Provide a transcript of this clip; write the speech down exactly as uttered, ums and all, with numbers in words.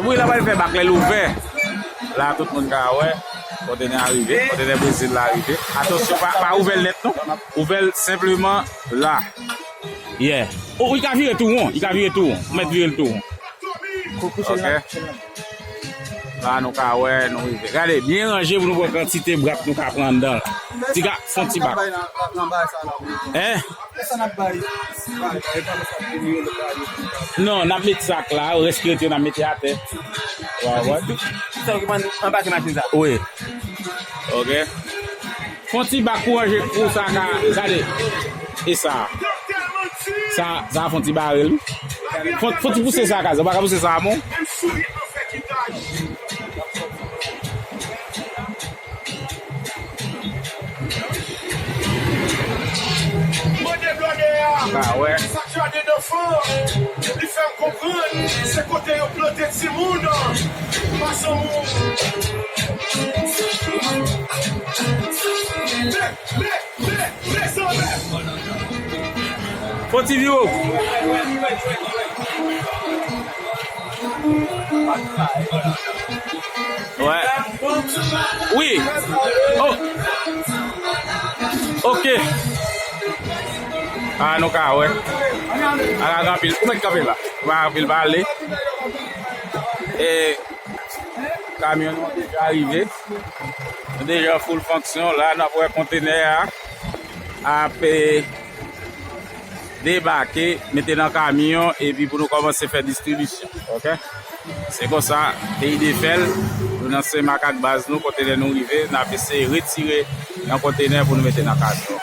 Wi, la pral fè bak lè l ouvè. La, tout moun ka wè. Kontenè a rive. Kontenè Brezil la rive. Atansyon, pa, pa ouvè l nèt, non. Ouvè l senpleman la. Yeah. Oh, li ka vire tou won. Li ka vire tou won. Ou mèt vire l tou won. Ok. La, nou ka wè, nou rive. Gade, byen ranje pou nou wè kantite bak nou ka pran anndan l. Ti ga, fè yon ti bak. Hein? Non, n ap met sak la, rès ki rete yo n ap mete atè. Wè, wè. Sa yo ki pran anbake machin sa. Wi. Ok. Fè yon ti bak pou ranje pou sa ka, gade. E sa. Sa, sa fè yon ti bare l. Fè, fè yon ti pouse sa, Kaz. Ou pa ka pouse sa, bon? Mande blòdè a. Ba, wè. Sa k jardin d'enfant, li fè m konprann se kote yo plante timoun. Pasan moun. Fò ti viro. Wè. Wi. Oh. Ok. Ah, nou ka wè. Ala gen anpil. Ou mèt kanpe la. Ou pa anpil pale. E kamyon nou deja rive. Nou deja full fonksyon. La, n ap wè kontenè a ap, eh, debake, mete nan kamyon, epi pou nou kòmanse fè distribisyon. Ok? Se konsa, peyi de fèl, nou nan Senmak ak baz nou, kontenè nou rive, n ap eseye retire nan kontenè pou nou mete nan kamyon.